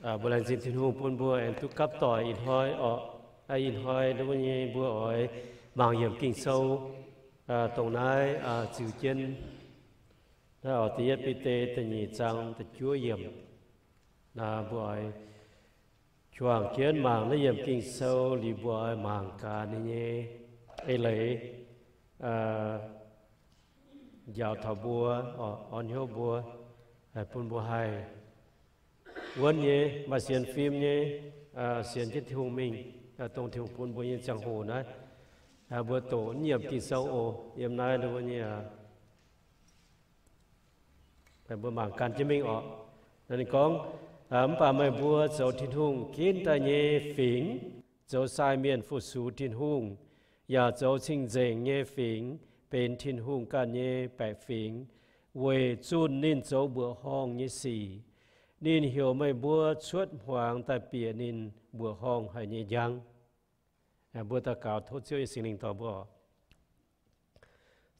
Mbuo laengz zingh Tin-Hungh bun mbuo aengx duqv gapv doic ih hnoi orqc. Ih hnoi mbuo nyei mbuo oix mangc yiemc Ging-Sou, dongh naaiv ziux jienv naaiv oc, da'yietv Bide da'nyeic zaang da'juov yiemc. Mbuo oix juangc jienv mangc naaiv yiemc Ging-Sou liuz, mbuo oix mangc gaax ninh nyei eix leiz njaaux taux mbuo, orn hnyouv mbuo, bun mbuo haih wuonv nyei, maaih sienx fim nyei, sienx jienv Tin-Hungh mingh, dongh Tin-Hungh bun mbuo nyei ziangh hoc naaiv. Mbuo doqc naaiv yiemc Ging-Sou oc. Yiem naaiv mbuo nyei mbuo mangc gan jienv mingh orqc. Ninh gorngv, Mv baac meih mbuo zoux Tin-Hungh ginv daaih nyei fingx, zoux sai mienh fu-sux Tin-Hungh, yaac zoux cing-nzengc nyei fingx, benx Tin-Hungh ganh nyei baeqc fingx, weic zunh ninh zoux mbuoqc horngh nyei sic. Ninh heuc meih mbuo cuotv hmuangx daaih bieqc ninh mbuoqc horngh haic nyei njang. Mbuo daux gaux tov Ziouv nyei Singx Lingh dorh mbuo.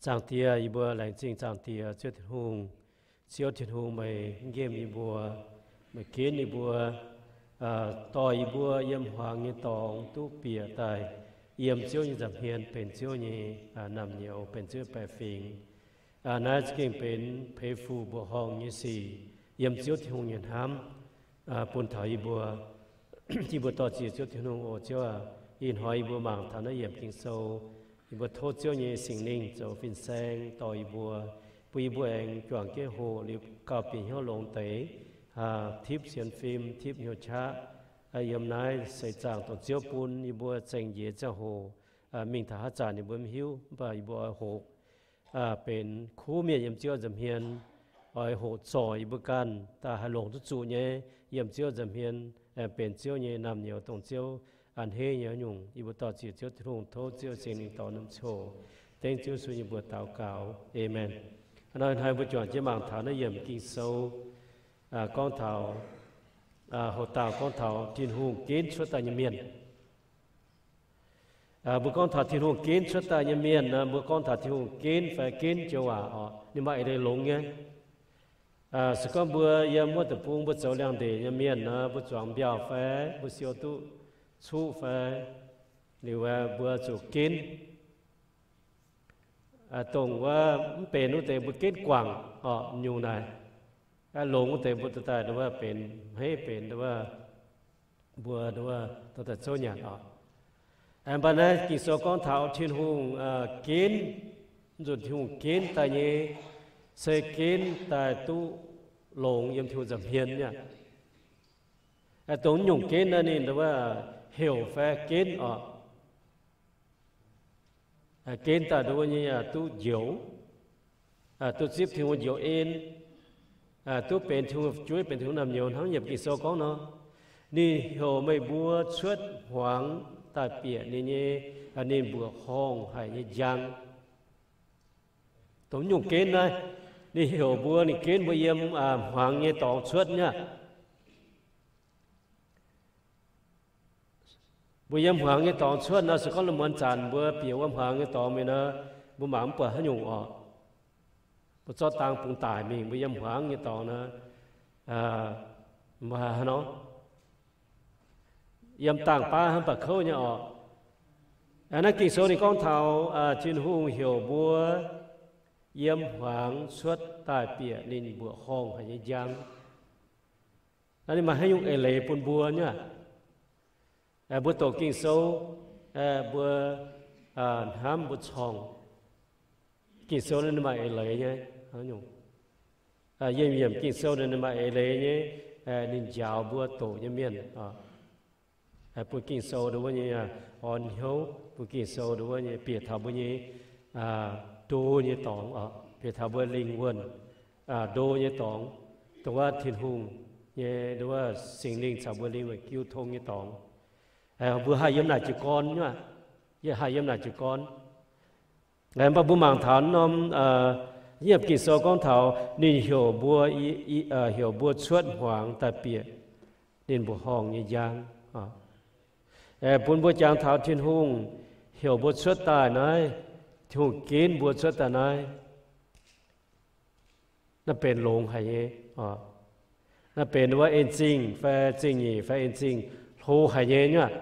Zaangc Diex, yie mbuo laengz zingh Zaangc Diex, Ziouv Tin-Hungh. Ziouv Tin-Hungh, meih nqemh yie mbuo, meih ginv yie mbuo, dorh yie mbuo yiem hmuangx nyei dorngx duqv bieqc daaih yiem Ziouv nyei nza'hmien benx Ziouv nyei naamh nyouz, benx Ziouv nyei baeqc fingx. Naaiv za'gengh benx peix fuc mbuoqc horngh nyei sic yiem Ziouv Tin-Hungh nyei hnamv bun taux yie mbuo. Yie mbuo dor-ziec Ziouv Tin-Hungh oc. Ziouv aac, ih hnoi yie mbuo mangc taux naaiv yiemc Ging-Sou, yie mbuo tov Ziouv nyei Singx Lingh zoux fin-saeng dorh yie mbuo, bun yie mbuo aengx juangc jienv hoqc liuz gauh bieqc hnyouv longx deix, tipv sienx fim, tipv hnyouv qaqv yiem naaiv seix zaangc dongh Ziouv bun yie mbuo zengc njiec ziangh hoc mingh taux haaix zanc yie mbuo mv hiuv, mv baac yie mbuo oix hoqc benx kuv mienh yiem Ziouv nza'hmien, oix hoqc zorc yie mbuo ganh daaih haih longc duqv zuqc nyei yiem Ziouv nza'hmien, benx Ziouv nyei naamh nyouz, dongh Ziouv a'hneiv nyei nyungc. Yie mbuo dor-ziec Ziouv Tin-Hungh, tov Ziouv Singx Lingh dorh norm coc. Dengv Ziouv Yesu yie mbuo daux gaux. Aamen. Hnoi-hnoi mbuo juangc jienv mangc taux naaiv yiemc Ging-Sou gorngv taux, hoc dauh gorngv taux Tin-Hungh ginv cuotv daaih nyei mienh. Mbuo gorngv taux Tin-Hungh ginv cuotv daaih nyei mienh nor, mbuo gorngv taux Tin-Hungh ginv fai ginv joux waac oc, ninh maaih eix leiz longx nyei. Se gorngv mbuo yiem wuov deic-bung mbuo zoux liangx-ndeic nyei mienh nor, mbuo zuangx mbiauh fai mbuo siou duqv cuqv fai, liuz mbuo zuqc ginv. Dongh wuov mv benx wuov deix mbuo ginv guangc oc, nyungc naaic. Longx wuov deix mbuo dorh daaih wuov benx hmeiv benx wuov, mbuo wuov dorh daaih zouv nyanc oc. Mv baac naaiv Ging-Sou gorngv taux Tin-Hungh ginv, nzunc Tin-Hungh ginv daaih nyei, se ginv daaih duqv longx yiem Tin-Hungh nza'hmien nyei. Dongh nyungc ginv naaiv ninh wuov heuc fai ginv oc. Ginv daaih nduov nyei duqv njoux, duqv zipv Tin-Hungh njoux en, duqv benx Tin-Hungh fu'jueiv, benx Tin-Hungh naamh nyouz hnangv yiemc Ging-Sou gorngv nor, ninh heuc meih mbuo cuotv hmuangx daaih bieqc ninh nyei, ninh mbuoqc horngh haic nyei njang. Dongh nyungc ginv naaiv, ninh heuc mbuo, ninh ginv mbuo yiem hmuangx nyei dorngx cuotv nyei aqv. Mbuo yiem hmuangx nyei dorngx cuotv nor, se gorngv lungh muonz zanc mbuo bieqc wuov hmuangx nyei dorngx mingh nor, mbuo mangc mv buatc haaix nyungc oc. Mbuo zorqv dang bungx daic mingh, mbuo yiem hmuangx nyei dorngx nor, mbuo haaix nor, yiem dangh baav hnangv baac kouv nyei oc. Naaiv Ging-Sou ninh gorngv taux Tin-Hungh heuc mbuo yiem hmuangx cuotv daaih bieqc ninh mbuoqc horngh haic nyei njang. Naaiv ninh maaih haaix nyungc eix leiz bun mbuo nyei aqv? Mbuo doqc Ging-Sou, mbuo hnamv mbuo corngh Ging-Sou naaiv ninh maaih eix leiz nyei. Yiem yiemc Ging-Sou naaiv ninh maaih eix leiz nyei, ninh njaaux mbuo doqc nyei mienh. Bun Ging-Sou nduov wuov nyei orn hnyouv, bun Ging-Sou nduov wuov nyei bieqc taux mbuo nyei ndo nyei dorngx, bieqc taux mbuo lingh wuonh ndo nyei dorngx, dongh wuov Tin-Hungh nyei nduov wuov Singx Lingh caux mbuo lingh wuonh jiu tong nyei dorngx. Mbuo haih yiem naaic jiez gorn nyei, haih yiem naaic jiez gorn. Mv baac mbuo mangc taux norm, yiem Ging-Sou gorngv taux ninh heuc mbuo, heuc mbuo cuotv hmuangx daaih bieqc ninh mbuoqc horngh nyei njang. Bun mbuo jangx taux Tin-Hungh heuc mbuo cuotv daaih naaiv, Tin-Hungh ginv mbuo cuotv daaih naaiv, naaiv benx longx haic nyei. Naaiv benx wuov en zingh fai zingh nyeic fai en zingh hlo haic nyei nyuav.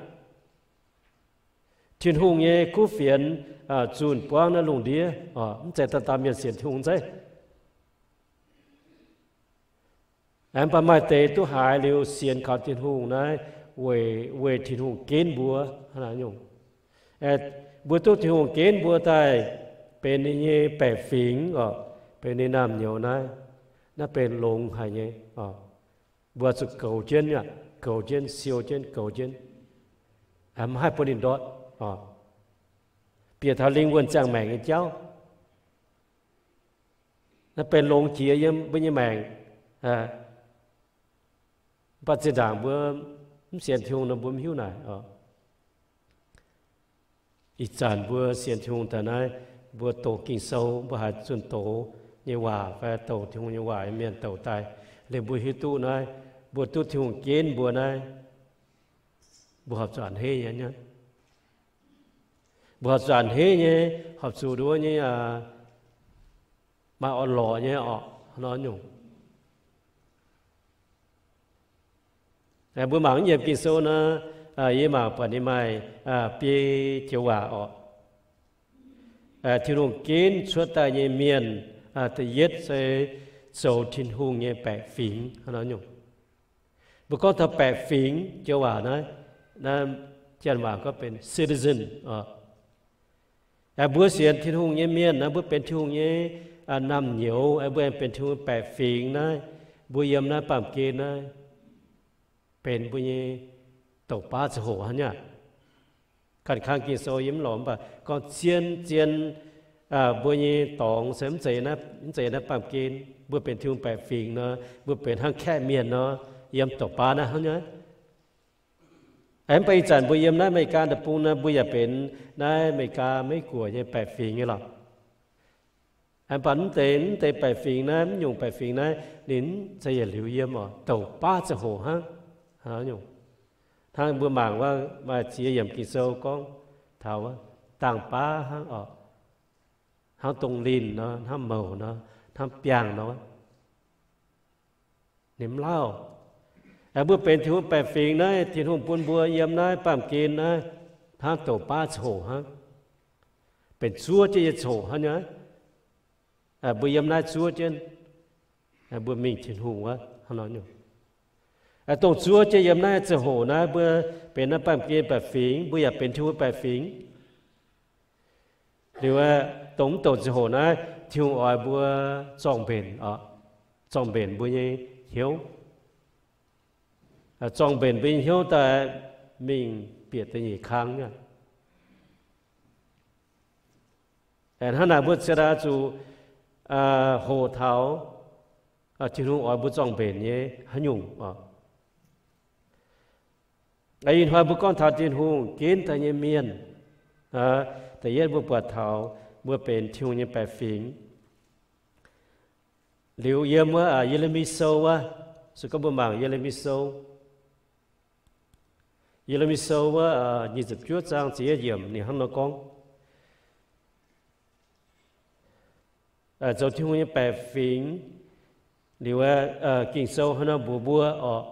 Tin-Hungh nyei kuv fienx zunh buangv naaiv lungh ndiev, mv zeiz dauh dauh mienh sienx Tin-Hungh zeiv. Aengx mv baac maaih deix duqv haiz liuz sienx kaux Tin-Hungh naaiv, weic, weic Tin-Hungh ginv mbuo hnangv naaiv nyungc. Mbuo duqv Tin-Hungh ginv mbuo daaih benx ninh nyei baeqc fingx oc, benx ninh naamh nyouz naaiv, naaiv benx longx haic nyei. Mbuo zuqc goux jienv, goux jienv, siou jienv, goux jienv, mv haih bun ninh ndortv. Bieqc taux lingh wuonh ziangh maengc nyei jauv. Naaiv benx longx jiex yiem mbuo nyei maengc. Mv baac zinh ndaangc mbuo mv sienx Tin-Hungh nor mbuo mv hiuv naaic. Ih zanc mbuo sienx Tin-Hungh daaih naaiv, mbuo doqc Ging-Sou, mbuo haiz zunh doz nyei waac fai doqc Tin-Hungh nyei waac nyei mienh douc daaih, liuz mbuo hiuv duqv naaiv, mbuo duqv Tin-Hungh ginv mbuo naaiv, mbuo horpc zuqc a'hneiv nyei. Mbuo horpc zuqc a'hneiv nyei, horpc zuqc nduov nyei, maaih orn-lorqc nyei oc, nor nyungc. Mbuo mangc yiem Ging-Sou nor, yie mangc buatc ninh maaih biei joux waac oc. Tin-Hungh ginv cuotv daaih nyei mienh, da'yietv se zoux Tin-Hungh nyei baeqc fingx. Mbuo gorngv taux baeqc fingx joux waac naaiv, janx waac gorngv benx citizen oc. Mbuo sienx Tin-Hungh nyei mienh naaiv, mbuo benx Tin-Hungh nyei naamh nyouz, mbuo aengx benx Tin-Hungh baeqc fingx naaiv, mbuo yiem naaiv baamh gen naaiv benx mbuo nyei douc baav ziangh hoc hnangv nyei. Ganh kang Ging-Sou yie mv lorz, mv baac gorngv zien zien mbuo nyei dorngx se mv zeiz, mv zeiz naaiv baamh gen. Mbuo benx Tin-Hungh baeqc fingx nor, mbuo benx hnangv kaeqv mienh nor, yiem douc baav naaiv hnangv nyei. Mv baac ih zanc mbuo yiem naaiv America deic-bung nor, mbuo yaac benx naaiv America Meiv Guoqv nyei baeqc fingx nyei lorqc. Mv baac mv deix, mv deix baeqc fingx naaiv, mv nyungc baeqc fingx naaiv, ninh mv zeiz yietc liuz yiem oc, douc baav ziangh hoc hnangv. Hnangv mbuo mangc wuov maaih ziex yiemc Ging-Sou gorngv taux wuov dangh baav hnangv oc, hnangv dongh linh nor, hnangv mouc nor, hnangv biangh nor, ninh mv lauh. Mbuo benx Tin-Hungh baeqc fingx naaiv, Tin-Hungh bun mbuo yiem naaiv baamh gen naaiv hnangv douc baav ziangh hoc hnangv, benx zuov jienv nyei ziangh hoc hnangv nyei. Mbuo yiem naaiv zuov jienv, mbuo mingh Tin-Hungh wuov hnangv nor nyungc. Dongh zuov jienv yiem naaiv ziangh hoc naaiv, mbuo benx naaiv baamh gen baeqc fingx, mbuo yaac benx Tin-Hungh baeqc fingx. Liuz aeqv, dongh mv douc ziangh hoc naaiv, Tin-Hungh oix mbuo zorng-mbenc, zorng-mbenc mbuo nyei hnyouv, zorng-mbenc mbuo nyei hnyouv daaih mingh bieqc da'nyeic kang aqv. Hnangv naaic mbuo cingx zuqc hoqc taux Tin-Hungh oix mbuo zorng-mbenc nyei haaix nyungc oc. Ih hnoi mbuo gorngv taux Tin-Hungh ginv daaih nyei mienh, da'yietv mbuo buatc taux mbuo benx Tin-Hungh nyei baeqc fingx. Liuz yiem wuov Ye^le^mi Sou wuov, se gorngv mbuo mangc Ye^le^mi Sou, Ye^le^mi Sou wuov nyic ziepc juov zaang ziepc yietv yiemc ninh hnangv nor gorngv, zoux Tin-Hungh nyei baeqc fingx. Liuz aeqv, Ging-Sou hnangv nor mbuox mbuo oc,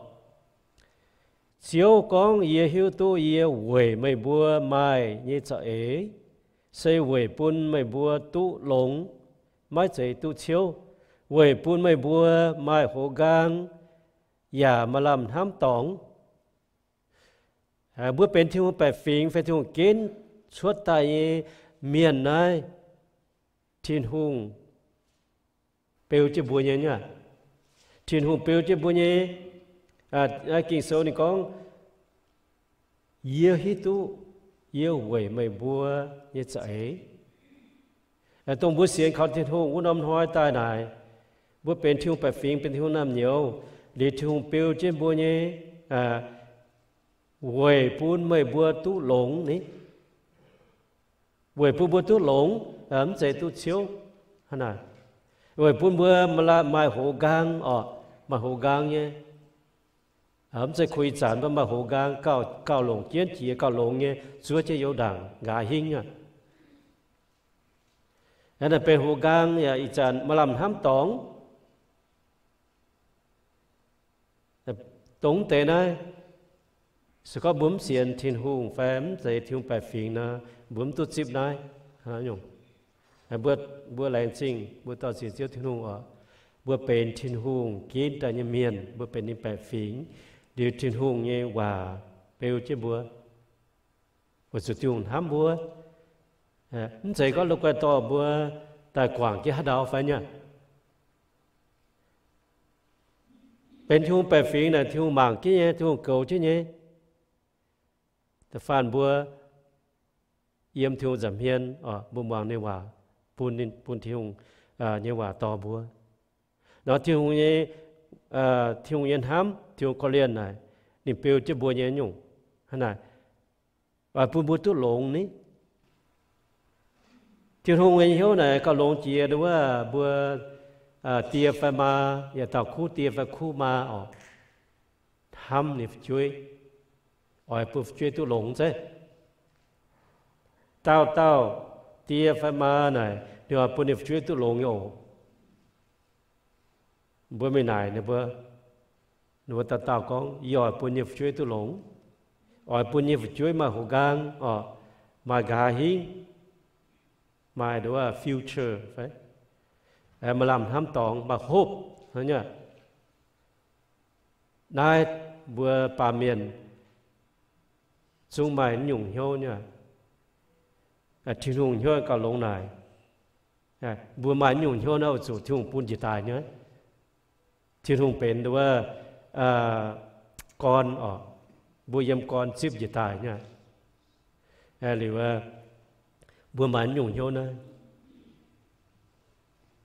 Ziouv gorngv, Yie hiuv duqv yie weic meih mbuo maaih nyei za'eix se weic bun meih mbuo duqv longx, maiv zeiz duqv ciouv, weic bun meih mbuo maaih hoz nqaang yaac maaih lamh hnamv dorngx. Mbuo benx Tin-Hungh baeqc fingx fai Tin-Hungh ginv cuotv daaih nyei mienh naaiv, Tin-Hungh beu jienv mbuo nyei aqv. Tin-Hungh beu jienv mbuo nyei. Naaiv Ging-Sou ninh gorngv, Yie hiuv duqv yie weic meih mbuo nyei za'eix. Dongh mbuo sienx kaux Tin-Hungh wuov norm hnoi daaih naaic, mbuo benx Tin-Hungh baeqc fingx, benx Tin-Hungh naamh nyouz, liuz Tin-Hungh beu jienv mbuo nyei, weic bun meih mbuo duqv longx ni. Weic bun mbuo duqv longx, mv zeiz duqv ciouv. Hnangv naaic, weic bun mbuo maaih hoz nqaang oc, maaih hoz nqaang nyei. Mv zeiz kuh ih zanc mbuo maaih hoz nqaang gauh, gauh longc jienv jiex gauh longx nyei, zuov jienv youz ndaangc nqaaix hingv aqv. Naaiv benx hoz nqaang yaac ih zanc maaih lamh hnamv dorngx. Dongh mv deix naaiv, se gorngv mbuo mv sienx Tin-Hungh fai mv zeiz Tin-Hungh baeqc fingx nor, mbuo mv duqv zipv naaiv. Mbuo, mbuo laengz zingh, mbuo dorh sienx Ziouv Tin-Hungh oc. Mbuo benx Tin-Hungh ginv daaih nyei mienh, mbuo benx ninh baeqc fingx, liuz Tin-Hungh nyei waac beu jienv mbuo, weic zuqc Tin-Hungh hnamv mbuo. Mv zeiz gorngv la'guaih dorh mbuo daaih guangc jienv haaix ndau fai nyei. Benx Tin-Hungh baeqc fingx naaic Tin-Hungh mangc jienv nyei, Tin-Hungh goux jienv nyei. Da'faanh mbuo yiem Tin-Hungh nza'hmien, mbuo muangx ninh waac, bun, bun Tin-Hungh nyei waac dorh mbuo. Nor Tin-Hungh nyei, Tin-Hungh nyei hnamv, Tin-Hungh korv-lienh naaic, ninh beu jienv mbuo nyei nyungc. Hnangv naaic, oix bun mbuo duqv longx ni. Tin-Hungh nyei hnyouv naaic gauh longx jiex wuov mbuo die fai maa, yaac dauh kuv die fai kuv maa oc, hnamv ninh fu'jueiv, oix bun fu'jueiv duqv longx zeiv. Dauh dauh die fai maa naaic, ninh oix bun ninh fu'jueiv duqv longx nyei oc. Mbuo mingh naaic ninh mbuo, ninh mbuo dauh dauh gorngv, yie oix bun yie nyei fu'jueiv duqv longx, oix bun yie nyei fu'jueiv maaih houx nqaang oc, maaih nqa'haav hingv, maaih nduov future fai, maaih lamh hnamv dorngx, maaih hope hnangv nyei. Naaiv mbuo baamh mienh zungv maaih naaiv nyungc hnyouv nyei. Tin-Hungh hnyouv gauh longx naaic. Mbuo maaih naaiv nyungc hnyouv naaiv oix zuqc Tin-Hungh bun njiec daaih nyei. Tin-Hungh benx wuov gorn oc, mbuo yiem gorn zipv njiec daaih nyei. Liuz, mbuo maaih naaiv nyungc hnyouv naaiv,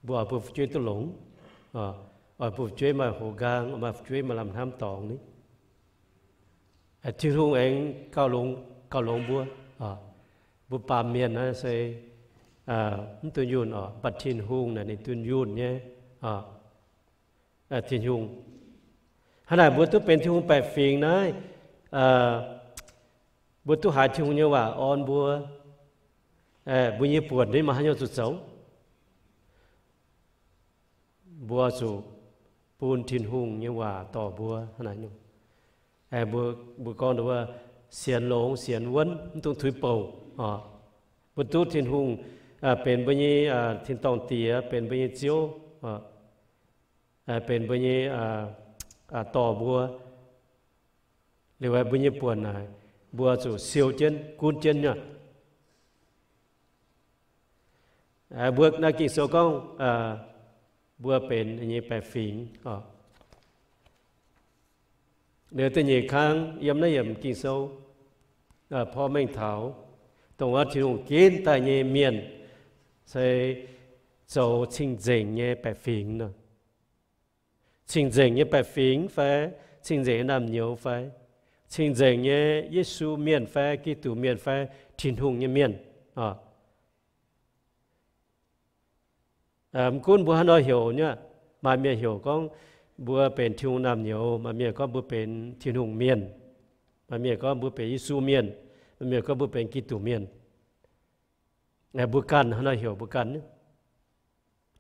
mbuo oix bun fu'jueiv duqv longx, oix bun fu'jueiv maaih houx nqaang, maaih fu'jueiv maaih lamh hnamv dorngx ni. Tin-Hungh aengx gauh longx, gauh longx mbuo. Mbuo baamh mienh naaiv se mv dunh yunh oc, mv baac Tin-Hungh naaic ninh dunh yunh nyei. Tin-Hungh, hnangv naaic mbuo duqv benx Tin-Hungh baeqc fingx naaiv, mbuo duqv haiz Tin-Hungh nyei waac orn mbuo, mbuo nyei buonc ninh maaih haaix nyungc zuqc zoux. Mbuo zuqc bun Tin-Hungh nyei waac dorh mbuo hnangv naaic nyungc. Mbuo gorngv wuov, sienx longx sienx wuonv, mv dungx tuix bouc. Mbuo duqv Tin-Hungh benx mbuo nyei tin-dorngh Diex, benx mbuo nyei Ziouv, benx mbuo nyei dorh mbuo. Liuz mbuo nyei buonc naaic, mbuo zuqc siou jienv, gunv jienv nyei. Mbuo naaiv Ging-Sou gorngv mbuo benx nyei baeqc fingx. Liuz da'nyeic kang yiem naaiv yiemc Ging-Sou porv mengh taux dongh wuov Tin-Hungh ginv daaih nyei mienh se zoux cing-nzengc nyei baeqc fingx nor. Cing-nzengc nyei baeqc fingx fai, cing-nzengc nyei naamh nyouz fai, cing-nzengc nyei Yesu mienh fai, Giduc mienh fai, Tin-Hungh nyei mienh. Mv gunv mbuo haaix nor heuc nyei, maaih mienh heuc gorngv mbuo benx Tin-Hungh naamh nyouz, maaih mienh gorngv mbuo benx Tin-Hungh mienh, maaih mienh gorngv mbuo benx Yesu mienh, maaih mienh gorngv mbuo benx Giduc mienh. Mbuo ganh haaix nor heuc mbuo ganh?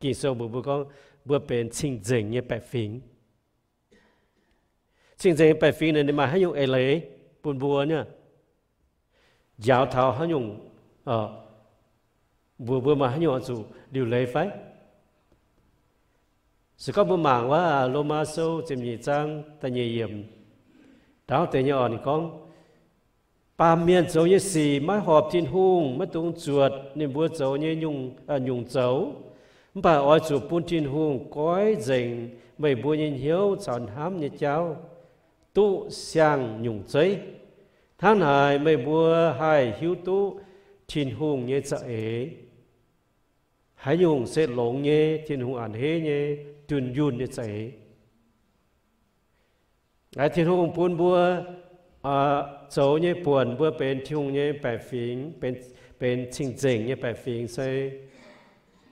Ging-Sou mbuox mbuo gorngv mbuo benx cing-nzengc nyei baeqc fingx. Cing-nzengc nyei baeqc fingx naaic ninh maaih haaix nyungc eix leiz bun mbuo nyei? Njaaux taux haaix nyungc, mbuox mbuo maaih haaix nyungc oix zuqc liuc leiz fai? Se gorngv mbuo mangc wuov Lomaa Sou ziepc nyeic zaang da'nyeic yiemc, ndaauv deix nyei orqc, ninh gorngv, baamh mienh zoux nyei sic maiv horpc Tin-Hungh, maiv dungx zuotc ninh mbuo zoux nyei nyungc zoux. Mv baac oix zuqc bun Tin-Hungh goiv nzengc meih mbuo nyei hnyouv caux hnamv nyei jauv duqv siang-nyungc zeiv. Hnangv naaic meih mbuo haih hiuv duqv Tin-Hungh nyei za'eix, haaix nyungc se longx nyei, Tin-Hungh a'hneiv nyei, dunh yunh nyei za'eix. Tin-Hungh bun mbuo zoux nyei buonc, mbuo benx Tin-Hungh nyei baeqc fingx, benx cing-nzengc nyei baeqc fingx se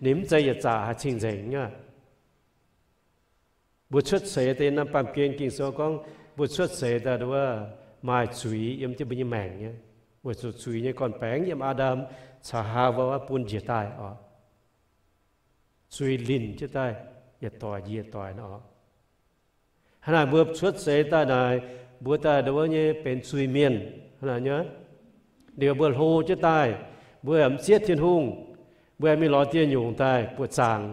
ninh mv zeiz yietc zaqc haih cing-nzengc nyei. Mbuo cuotv seix daaih, naaiv baamh gen Ging-Sou gorngv mbuo cuotv seix daaih wuov maaih zuiz yiem jienv mbuo nyei maengc nyei, weic zuqc zuiz nyei gorn-baengx yiem Aa^ndam caux Haawaa bun njiec daaih oc. Zuiz linh jienv daaih yietc doic njiec doic nor oc. Hnangv naaic mbuo cuotv seix daaih naaic, mbuo daaih nduov nyei benx zuiz-mienh. Hnangv naaic nyei, liuz mbuo hlo jienv daaih, mbuo mv zieqv Tin-Hungh, mbuo mingh lorz dieh nyungc daaih buoqc zaangc,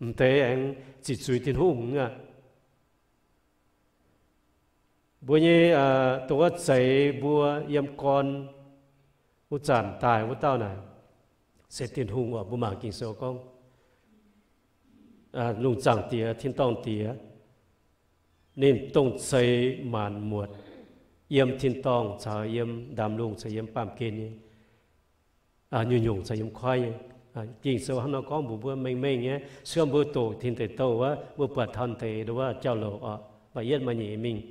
m'deix aengx ziqc zuiz Tin-Hungh aqv. Mbuo nyei dongh wuov zeix mbuo yiem gorn wuov zanc daaih wuov dauh naaic, se Tin-Hungh oc. Mbuo mangc Ging-Sou gorngv, lungh zaangc Diex, tin-dorngh Diex, ninh dongh ceix maanc muotc yiem tin-dorngh caux yiem ndaamv-lungh caux yiem baamh gen nyei, nyungc-nyungc caux yiem koiv nyei. Ging-Sou hnangv nor gorngv mbuox mbuo mengh mengh nyei. Se gorngv mbuo doqc tin deic douh wuov, mbuo buatc taux deix nduov wuov jauv-louc oc, maaih yietv maaih nyeic mingh.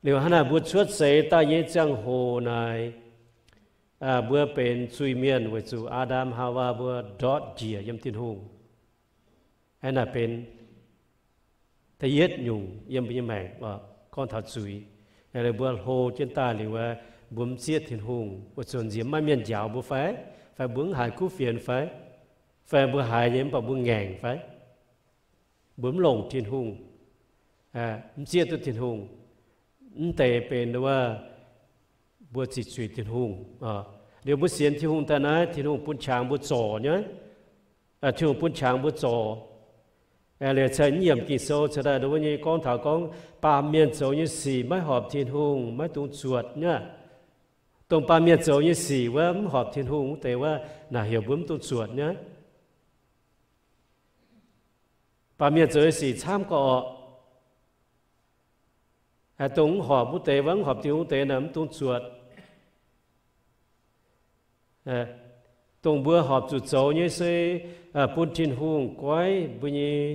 Liuz hnangv naaic mbuo cuotv seix daaih nyei ziangh hoc naaic, mbuo benx zuiz-mienh weic zuqc Aa^ndam, Haawaa mbuo ndortv njiec yiem Tin-Hungh. Hnangv naaic benx da'yietv nyungc yiem mbuo nyei maengc oc, gorngv taux zuiz. Mbuo hlo jienv daaih liuz, mbuo mv zieqv Tin-Hungh, weic zuqc nziex maiv maaih mienh njaaux mbuo fai, fai mbuo mv haiz kuv fienx fai, fai mbuo haiz nyei mv baac mbuo ngaengc fai, mbuo mv longc Tin-Hungh, mv zieqv duqv Tin-Hungh, mv deix benx wuov mbuo ziqc zuiz Tin-Hungh. Liuz mbuo sienx Tin-Hungh daaih naaiv, Tin-Hungh bun qangx mbuo zorc nyei. Tin-Hungh bun qangx mbuo zorc. Liuz cai nyei yiemc Ging-Sou ceix daaih nduov nyei gorngv taux gorngv baamh mienh zoux nyei sic maiv horpc Tin-Hungh, maiv dungx zuotc nyei. Dongh baamh mienh zoux nyei sic wuov mv horpc Tin-Hungh wuov deix wuov, naaic heuc mbuo mv dungx zuotc nyei. Baamh mienh zoux nyei sic camv gauh orqc. Dongh mv horpc wuov deix, wuov mv horpc Tin-Hungh wuov deix naaic mv dungx zuotc. Dongh mbuo horpc zuqc zoux nyei se bun Tin-Hungh goiv mbuo nyei,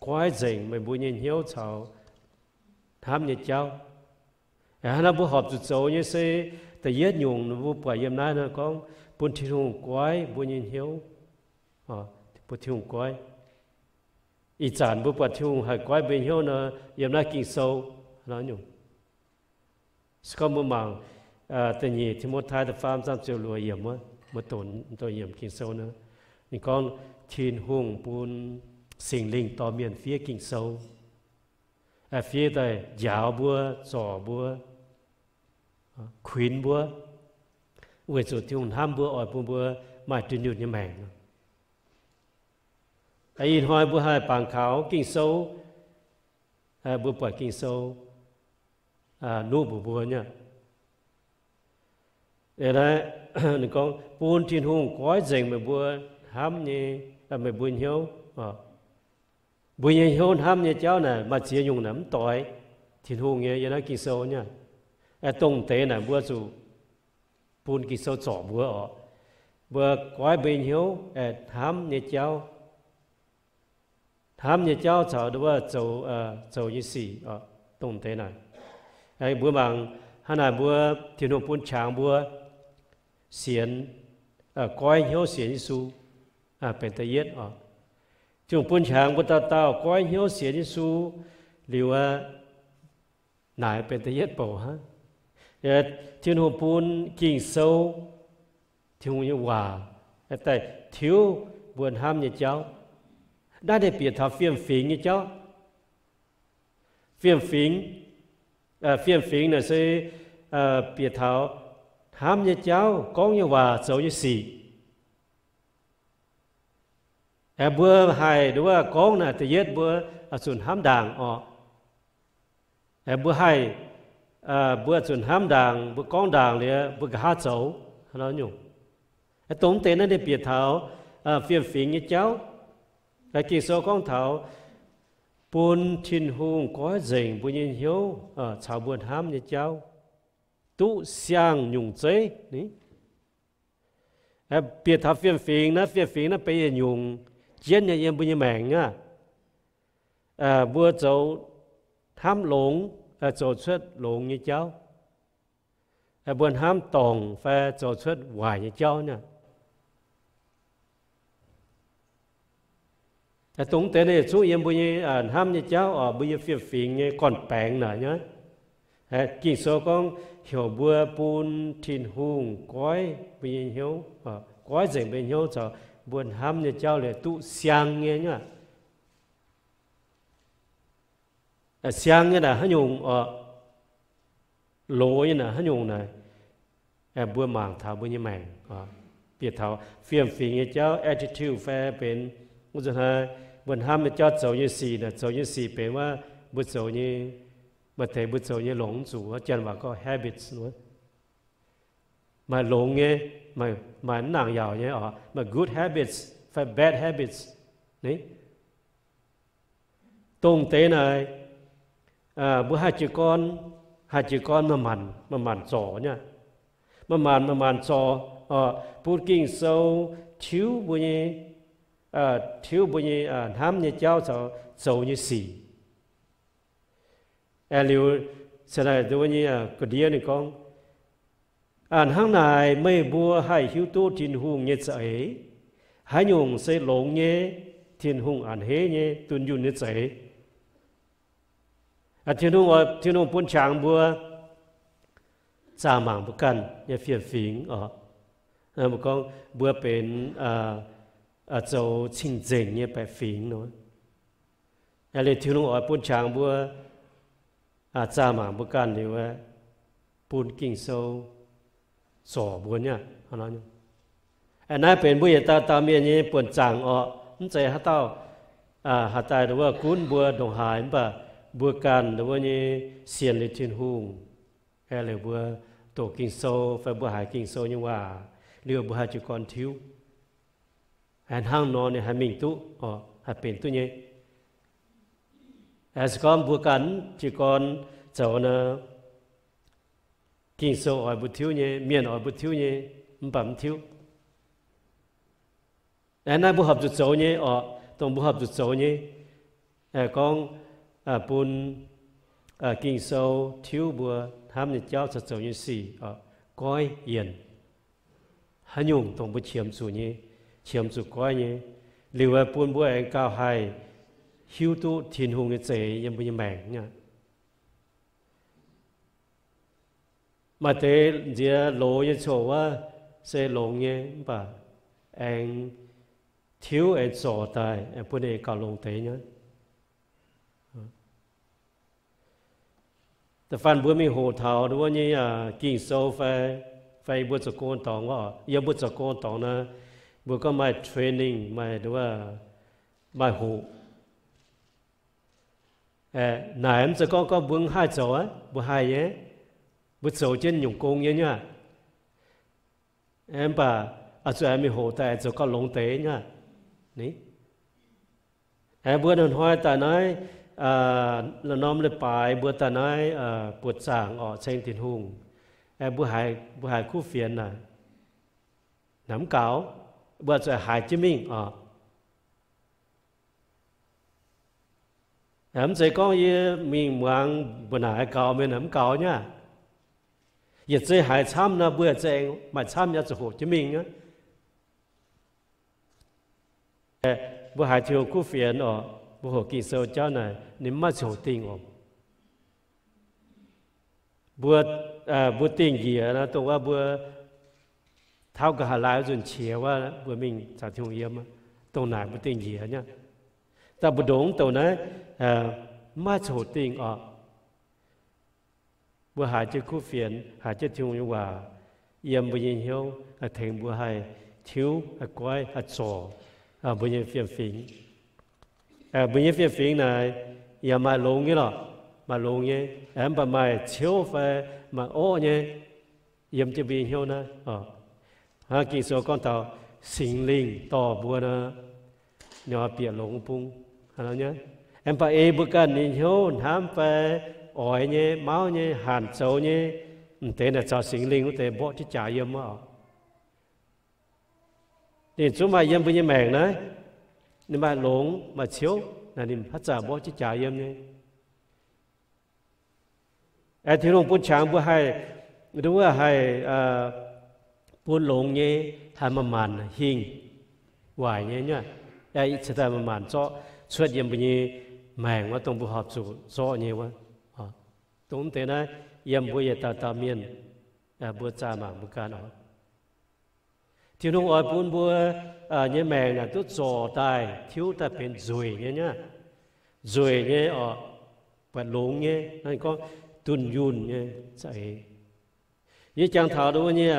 goiv nzengc meih mbuo nyei hnyouv caux hnamv nyei jauv. Hnangv naaiv mbuo horpc zuqc zoux nyei se da'yietv nyungc mbuo buatc yiem naaiv nor gorngv bun Tin-Hungh goiv mbuo nyei hnyouv, bun Tin-Hungh goiv. Ih zanc mbuo buatc Tin-Hungh haih goiv mbuo nyei hnyouv nor, yiem naaiv Ging-Sou nyungc. Se gorngv mbuo mangc da'nyeic Ti^mo^tai da'faam zaang ziepc luoqc yiemc wuov, mbuo doqc yiemc Ging-Sou nor, ninh gorngv Tin-Hungh bun Singx Lingh dorh mienh fiev Ging-Sou, fiev daaih njaaux mbuo, zorc mbuo, kuinx mbuo, weic zuqc Tin-Hungh hnamv mbuo oix bun mbuo maaih dunh yunh nyei maengc. Ih hnoi mbuo haih bangc kaux Ging-Sou, mbuo buatc Ging-Sou nuqv mbuox mbuo nyei. Ninh gorngv bun Tin-Hungh goiv nzengc meih mbuo hnamv nyei, meih mbuo hnyouv. Mbuo nyei hnyouv hnamv nyei jauv naaic maaih ziex nyungc naaic mv doix Tin-Hungh nyei yiem naaiv Ging-Sou nyei. Dongh deix naaic mbuo zuqc bun Ging-Sou zorc mbuo oc. Mbuo goiv mbuo nyei hnyouv hnamv nyei jauv, hnamv nyei jauv caux nduov zoux, zoux nyei sic, dongh deix naaic. Mbuo mangc hnangv naaic mbuo, Tin-Hungh bun qangx mbuo sienx, goiv hnyouv sienx Yesu, benx da'yietv oc. Tin-Hungh bun qangx mbuo dauh dauh goiv hnyouv sienx Yesu liuz aqv, naaic benx da'yietv bouc hnangv. Tin-Hungh bun Ging-Sou, Tin-Hungh nyei waac, daaih tiuv mbuo hnamv nyei jauv. Naaiv ninh bieqc taux fiem-fingx nyei jauv. Fiem-fingx, fiem-fingx naaic se bieqc taux hnamv nyei jauv, gorngv nyei waac, zoux nyei sic. Aengx mbuo haih nduov gorngv naaic da'yietv mbuo zuqc hnamv ndaangc orqc. Aengx mbuo haih, mbuo zuqc hnamv ndaangc, mbuo gorngv ndaangc liuz mbuo nqa'haav zoux. Hnangv naaiv nyungc, dongh mv deix naaiv ninh bieqc taux fiem-fingx nyei jauv. Ging-Sou gorngv taux bun Tin-Hungh goiv nzengc mbuo nyei hnyouv caux mbuo hnamv nyei jauv duqv siang nyungc zeiv ni. Bieqc taux fiem-fingx naaiv, fiem-fingx naaiv benx yietc nyungc jienv nyei yiem mbuo nyei maengc aqv. Mbuo zoux hnamv longx, zoux cuotv longx nyei jauv. Mbuo hnamv dorngc fai zoux cuotv waaic nyei jauv naaiv. Dongh deix naaiv yietc zungv yiem mbuo nyei hnamv nyei jauv oc, mbuo nyei fiem-fingx nyei gorn-baengx naaic nyei. Ging-Sou gorngv heuc mbuo bun Tin-Hungh goiv mbuo nyei hnyouv, goiv nzengc mbuo nyei hnyouv caux mbuo hnamv nyei jauv liuz duqv siang nyei aqv. siang nyei naaic haaix nyungc oc, loz nyei naaic haaix nyungc naaic, mbuo mangc taux mbuo nyei maengc oc. Bieqc taux fiem-fingx nyei jauv, attitude fai benx wuov nzunc hnoi mbuo hnamv nyei jauv, zoux nyei sic naaic, zoux nyei sic benx wuov mbuo zoux nyei, maaih deix mbuo zoux nyei longc mv zuqc, janx waac gorngv habits wuov. Maaih longx nyei, maaih mv nangc yaauc nyei oc, maaih good habits fai bad habits. Dongh deix naaic, mbuo haih jiez gorn, haih jiez gorn maaih maanc maaih maanc zorc nyei. Maaih maanc maaih maanc zorc, bun Ging-Sou tiuv mbuo nyei, tiuv mbuo nyei hnamv nyei jauv caux zoux nyei sic. Aengx liuz, se naaic nduov nyei ga'ndiev ninh gorngv, hnangv naaic meih mbuo haih hiuv duqv Tin-Hungh nyei za'eix, haaix nyungc se longx nyei, Tin-Hungh a'hneiv nyei, dunh yunh nyei za'eix. Tin-Hungh, Tin-Hungh bun qangx mbuo zaah mangc mbuo ganh nyei fiem-fingx oc. Mbuo gorngv mbuo benx zoux cing-nzengc nyei baeqc fingx nor. Liuz Tin-Hungh oix bun qangx mbuo zaah mangc mbuo ganh liuz, bun Ging-Sou zorc mbuo nyei. Naaiv benx mbuo yietc dauh dauh mienh nyei buonc zaangc oc. Mv zeiz haaix dauh haih daaih wuov gunv mbuo ndongc haaix, mv baac mbuo ganh wuov nyei sienx liuz Tin-Hungh, liuz mbuo doqc Ging-Sou fai mbuo haiz Ging-Sou nyei waac liuz mbuo haih jiez gorn tiuv. Hnangv nor ninh haih mingh duqv, haih benx duqv nyei. Se gorngv mbuo ganh jiez gorn zoux nor, Ging-Sou oix mbuo tiuv nyei, mienh oix mbuo tiuv nyei, mv baac mv tiuv. Naaiv mbuo horpc zuqc zoux nyei oc, dongh mbuo horpc zuqc zoux nyei. Gorngv bun Ging-Sou tiuv mbuo hnamv nyei jauv caux zoux nyei sic, goiv yienc haaix nyungc dongh mbuo qiemx zuqc nyei, qiemx zuqc goiv nyei, liuz bun mbuo aengx gauh haih hiuv duqv Tin-Hungh nyei za'eix yiem mbuo nyei maengc nyei. Maaih deix nziex loz nyei coc wuov se longx nyei, mv baac aengx tiuv aengx zorc daaih bun ninh gauh longx deix nyei. Da'faanh mbuo mingh hoqc taux wuov nyei Ging-Sou fai, fai mbuo zoux gong dorngx wuov, yiem mbuo zoux gong dorngx nor, mbuo gorngv maaih training, maaih, maaih hoqc. Naaic mv zeiz gorngv gorngv mbuo mv haih zoux aqv, mbuo haih nyei. Mbuo zoux jienv nyungc gong nyei nyei. Mv baac zuqc aengx mingh hoqc daaih zoux gauh longx deix nyei. Aengx mbuo hnoi-hnoi daaih naaiv, la'norm leiz-baaix mbuo daaih naaiv buoz-zaangc orqc, ceng Tin-Hungh, mbuo haiz kuv fienx naaic, naaic mv gaux, mbuo zuqc haiz jienv mingh orqc. Mv zeiz gorngv yie mingh muangx mbuo naaic gaux mienh, naaic mv gaux nyei aqv. Yietc zei haiz camv nor, mbuo yietc zei maaih camv nyei zuqc hoqc jienv mingh nyei. Mbuo haiz Tin-Hungh kuv fienx orqc, mbuo hoqc Ging-Sou jauv naaic ninh mv maaih ziangh hoc dingh orqc. Mbuo, mbuo dingh njiec nor, dongh wuov mbuo taux nqa'haav laai wuov nzunc qiex wuov, mbuo mingh caux Tin-Hungh yiem, dongh naaic mbuo dingh njiec nyei. Daaih mbu'ndongx mv douc naaiv mv maaih ziangh hoc dingh orqc. Mbuo haiz jienv kuv fienx, haiz jienv Tin-Hungh nyei waac yiem mbuo nyei hnyouv, haih tengx mbuo haih tiuv, haih goiv, haih zorc mbuo nyei fiem-fingx. Mbuo nyei fiem-fingx naaic yaac maaih longx nyei lorqc, maaih longx nyei, mv baac maaih ciouv fai maaih orqv nyei yiem jienv mbuo nyei hnyouv naaiv. Hnangv Ging-Sou gorngv taux Singx Lingh dorh mbuo nor, ninh oix bieqc longx bung. Mv baac ei mbuo ganh nyei hnyouv hnamv fai oix nyei, mauv nyei, hanc zoux nyei, m'deix naaic caux Singx Lingh wuov deix mborqv jienv jaax yiem oc. Ninh zungv maaih yiem mbuo nyei maengc naaiv. Ninh maaih longx maaih ciouv naaic, ninh haaix zanc mborqv jienv jaax yiem nyei. Aengx Tin-Hungh bun qangx mbuo haih, nduov haih bun longx nyei, haih manc-manc hingh waaic nyei nyei. Cingx daaih manc-manc zorqv cuotv yiem mbuo nyei maengc wuov, dongh mbuo horpc zuqc zorqv nyei wuov. Dongh mv deix naaiv yiem mbuo yietc dauh dauh mienh, mbuo zaah mangc mbuo ganh oc. Tin-Hungh oix bun mbuo nyei maengc naaic duqv zorc daaih, tiuv daaih benx nzueic nyei nyei aqv. Nzueic nyei orqc, buatc longx nyei, gorngv dunh yunh nyei za'eix. Yie jangx taux wuov nyei,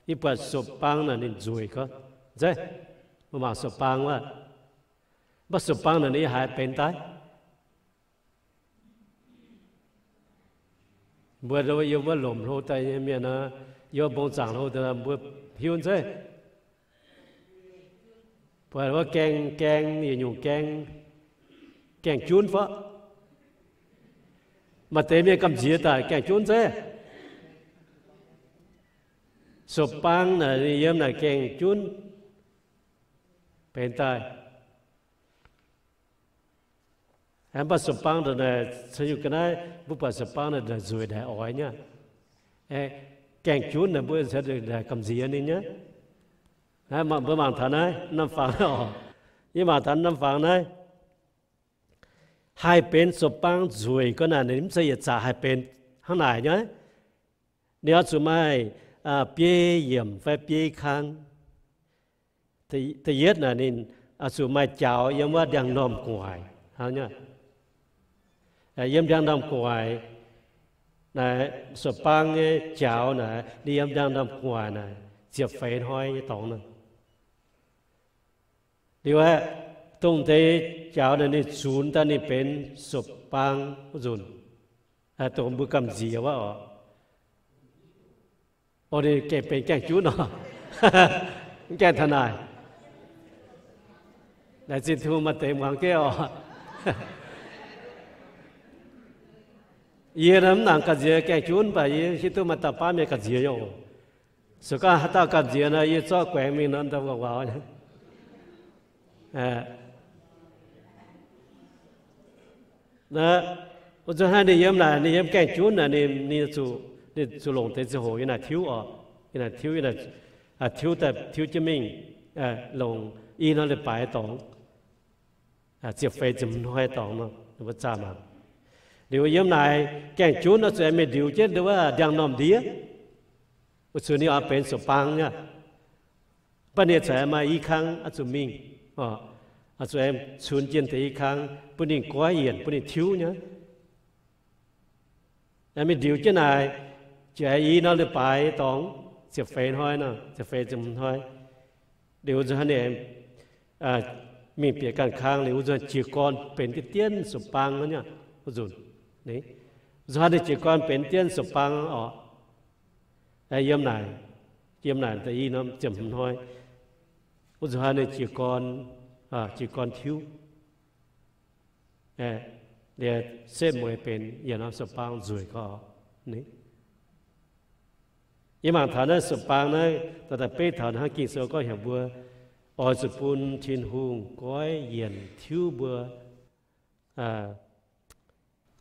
yie buatc sopv-bang naaic ninh nzueic gorngv, zeiz, mbuo mangc sopv-bang wuov, mv baac sopv-bang naaic ninh haiz benx daaih. Mbuo yiem wuov lomc hlo daaih nyei mienh, yiem mbong zaangc hlo daaih mbuo hiuv zeiz, buatc wuov gaeng, gaeng, yietc nyungc gaeng, gaeng junv fov. Maaih deix mienh gamh nziex daaih gaeng junv zeiz. Sopv-bang naaic ninh yiem naaic gaeng junv benx daaih. Mv baac sopv-bang ndongc naaic, caux nyungc ga'naaiv mbuo buatc sopv-bang naaic nzueic ndaaic oix nyei. Gaeng junv naaic mbuo caux ndongc naaic gamh nziex ninh nyei. Mbuo mangc taux naaiv norm fangx oc. Yie mangc taux norm fangx naaiv, haih benx sopv-bang nzueic gorngv naaic ninh mv zeiz yietc zaqc haih benx hnangv naaic nyei. Ninh oix zuqc maaih biei yiemc fai biei kang. Da'yietv naaic ninh oix zuqc maaih jaux yiem wuov ndiangx-normh gu'nguaaic hnangv. Yiem ndiangx-normh gu'nguaaic naaic, sopv-bang nyei jaux naaic, ninh yiem ndiangx-normh gu'nguaaic naaic ziepc feix hnoi nyei dorngx nor. Liuz aeqv, dongh deix jaux naaic ninh zunx daaih ninh benx sopv-bang wuov nzunc, dongh mbuo gamh nziex wuov oc. O, ninh benx gaeng junv nor. Mv gaengh taux naaic. Laengz zingh Tin-Hungh maaih deix muangx jienv oc. Yie mv nangc gamh nziex gaeng junv, mv baac yie hiuv duqv maaih dauh baav mienh gamh nziex nyei oc. Se gorngv haaix dauh gamh nziex nor, yie zorqv guaengx mingh nor, ndau waac waac. Wuov nzunc hnangv ninh yiem naaic, ninh yiem gaeng junv naaic, ninh, ninh zuqc longc deix ziangh hoc yiem naaic tiuv oc. Yiem naaic tiuv, tiuv daaih tiuv jienv mingh, longc i norm leiz-baaix dorngx, ziepc feix ziepc hmz hnoi dorngx nor, ninh mbuo zaah mangc. Liuz yiem naaic gaeng junv oix zuqc aengx mingh ndiux jienv wuov ndiangx-normh ndiev, weic zuqc ninh oix benx sopv-bang nyei. Mv baac ninh corc maaih i kang oix zuqc mingh, oix zuqc aengx cunx jienh deix i kang bun ninh goiv yienc, bun ninh tiuv nyei. Mingh ndiux jienv naaic, jiex i norm leiz-baaix dorngx, ziepc feix hnoi nor, ziepc feix ziepc hmz hnoi. Liuz nzunc hnangv ninh mingh bieqc ganh kang liuz, wuov nzunc jiez gorn benx diqv dienv sopv-bang aqv. Wuov nzunc, nzunc hnangv ninh jiez gorn benx diqv dienv sopv-bang oc. Yiem naaic, yiem naaic da'yietv norm ziepc hmz hnoi, wuov nzunc hnangv ninh jiez gorn, jiez gorn tiuv. Liuz setv mueiz benx yietc norm sopv-bang nzueic gorx. Yie mangc taux naaiv sopv-bang naaiv, da'da'beiv taux hnangv Ging-Sou gorngv heuc mbuo oix zuqc bun Tin-Hungh goiv yienc tiuv mbuo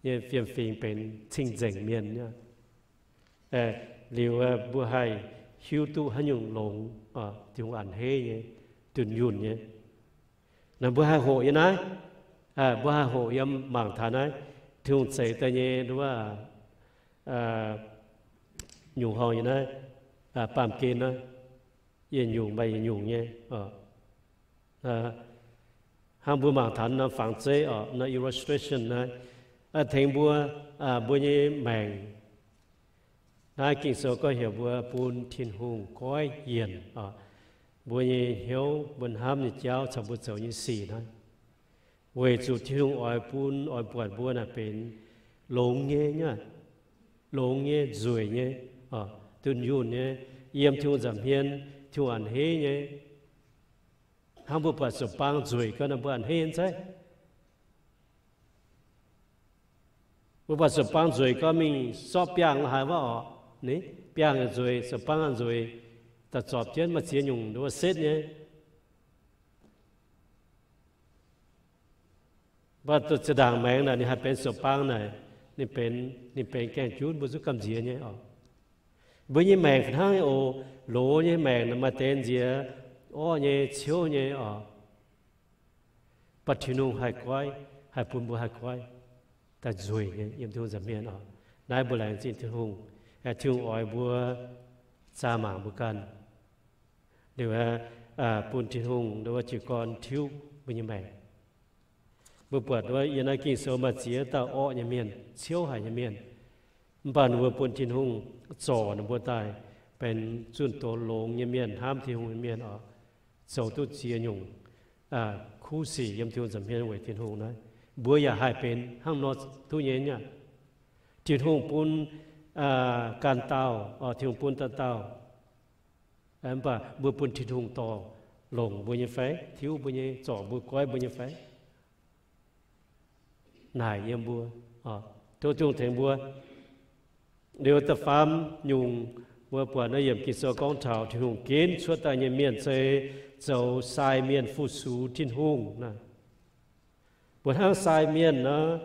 nyei fiem-fingx benx cing-nzengc mienh. Liuz mbuo haih hiuv duqv haaix nyungc longx, Tin-Hungh a'hneiv nyei, dunh yunh nyei. Naaiv mbuo haih hoqc yiem naaiv, mbuo haih hoqc yiem mangc taux naaiv Tin-Hungh zeix daaih nyei wuov nyungc horngh yiem naaiv baamh gen naaiv, yietc nyungc maaih yietc nyungc nyei. Hnangv mbuo mangc taux norm fangx zeiv oc, norm illustration naaiv, tengx mbuo, mbuo nyei maengc. Naaiv Ging-Sou gorngv heuc mbuo bun Tin-Hungh goiv yienc oc, mbuo nyei hnyouv, mbuo hnamv nyei jauv caux mbuo zoux nyei sic naaiv, weic zuqc Tin-Hungh oix bun, oix buatc mbuo naaic benx longx nyei, longx nyei, nzueic nyei, dunh yunh nyei, yiem Tin-Hungh nza'hmien, Tin-Hungh a'hneiv nyei. Hnangv mbuo buatc sopv-bang nzueic gau, mbuo a'hneiv nyei zeiv. Mbuo buatc sopv-bang nzueic gau, mingh sortv biangh haaix wuov oc, ni, biangh nzueic, sopv-bang nzueic, daaih zorpc jienv maaih ziex nyungc wuov setv nyei. Mv baac zinh ndaangc maengx naaic ninh haih benx sopv-bang naaic, ninh benx, ninh benx gaengh junv, mbuo zungv gamh nziex nyei oc. Mbuo nyei maengc fih hnangv nyei oc. Loz nyei maengc naaic maaih deix nziex orqv nyei, ciouv nyei oc. Mv baac Tin-Hungh haih goiv, haih bun mbuo haih goiv daaih nzueic nyei yiem Tin-Hungh nza'hmien oc. Naaiv mbuo laengz zingh Tin-Hungh. Tin-Hungh oix mbuo zaah mangc mbuo ganh, liuz bun Tin-Hungh wuov jiez gorn tiuv mbuo nyei maengc. Mbuo buatc wuov yiem naaiv Ging-Sou maaih ziex dauh orqv nyei mienh, ciouv haic nyei mienh. Mv baac ninh mbuo bun Tin-Hungh zorc ninh mbuo daaih benx zunh doz longx nyei mienh, hnamv Tin-Hungh nyei mienh oc, zoux duqv ziex nyungc kuv sic yiem Tin-Hungh nza'hmien weic Tin-Hungh naaiv. Mbuo yaac haih benx hnangv nor duqv nyei nyei aqv. Tin-Hungh bun ganh dauh, Tin-Hungh bun dauh dauh. Mv baac mbuo bun Tin-Hungh dorh longc mbuo nyei fai, tiuv mbuo nyei, zorc mbuo, goiv mbuo nyei fai? Naaic yiem mbuo. Tov Tin-Hungh tengx mbuo. Liuz da'faam nyungc, mbuo buatc naaiv yiem Ging-Sou gorngv taux Tin-Hungh ginv cuotv daaih nyei mienh se zoux sai mienh fu-sux Tin-Hungh naaic. Mbuo hnangv sai mienh nor